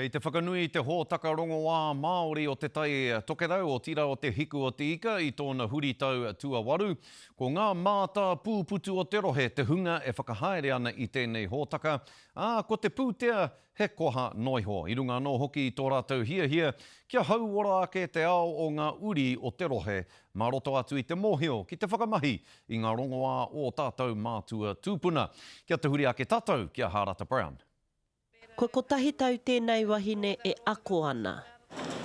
Kei te whakanui te hōtaka rongoā Māori o Te Tai Tokerau, otirā o Te Hiku o Te Ika i tōna huritau tuawaru. Ko ngā mātāpūputu o te rohe te hunga e whakahaere ana i tēnei hōtaka, ā, ko te pūtea he koha noiho. I runga anō hoki i tō rātou hiahia kia hauora ake te ao o ngā uri o te rohe mā roto atu i te mōhio ki te whakamahi i ngā rongoā o ō tātou mātua tūpuna. Kia tahuri ake tātou ki a Hārata Brown. Kua kotahi tau tēnei wahine e ako ana.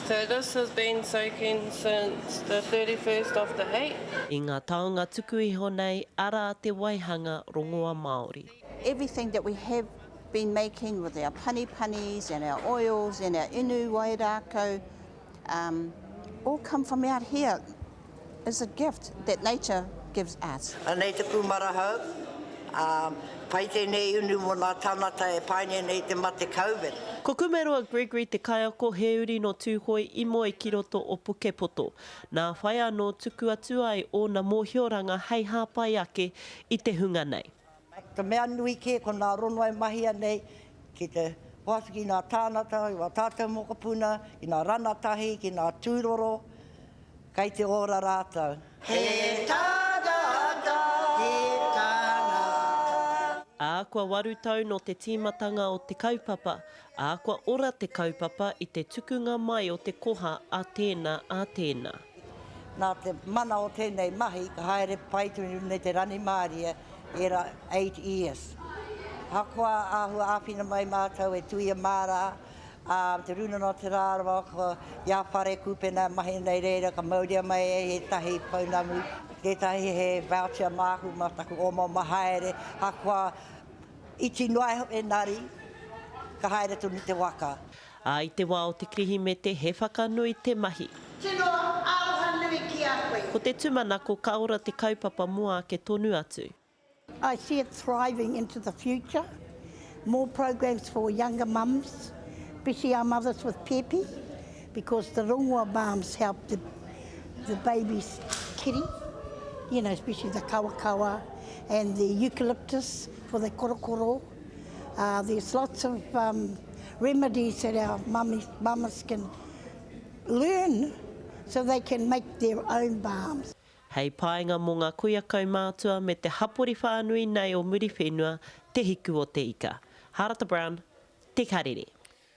So this has been soaking since the 31st of the eighth. I ngā taonga tuku iho nei, arā te waihanga rongoa Māori. Everything that we have been making with our panipanis and our oils and our inu wairākau um, all come from out here. Is a gift that nature gives us. Anei te kūmara hou, ā, pai tēnei unu mō nā tānata e pāngia nei te mate Covid. Ko Kumeroa Gregory te kaiako he uri nō Tūhoe i moe ki roto o Pukepoto. Nā whai anō tuku atu ai ōna mōhioranga hei hāpai ake i te hunga nei. Te mea nui kē ko nā rongoa e mahia nei ki te hoatu ki nā tānata, ki wā tātou mokopuna, ki nā ranatahi, ki nā tūroro, kei te ora rātou. He tangata, he tangata. Ā, kua waru tau nō te tīmatanga o te kaupapa, ā, kua ora te kaupapa i te tukunga mai o te koha a tēnā, a tēnā. Nā te mana o tēnei mahi ka haere pai tonu nei te rangimārie ērā eight years. Ahakoa āhua āwhina mai mātou e Tuia Mārā, ā, Te Rūnanga o Te Rarawa, ko i a Whare Kūpena e mahi nei reira ka mauria mai e ētahi pounamu, tētahi he voucher māku mā taku omaoma haere, ahakoa iti noa iho engari ka haere tonu te waka. Ā, i te wā o te Kirihimete he whakanui te mahi. Tino aroha nui ki a koe. Ko te tumanako ka ora te kaupapa mō ake tonu atu. I see it thriving into the future, more programs for younger mums, especially our mothers with pēpi, because the rongoa balms help the, the baby's kiri, you know, especially the kawakawa and the eucalyptus for the korokoro. Uh, there's lots of um, remedies that our mummies, mamas can learn so they can make their own balms. Hei painga mō ngā kuia kaumātua me te hapori whānui nei o Muriwhenua, Te Hiku o te Ika. Harata Brown, Te Karere.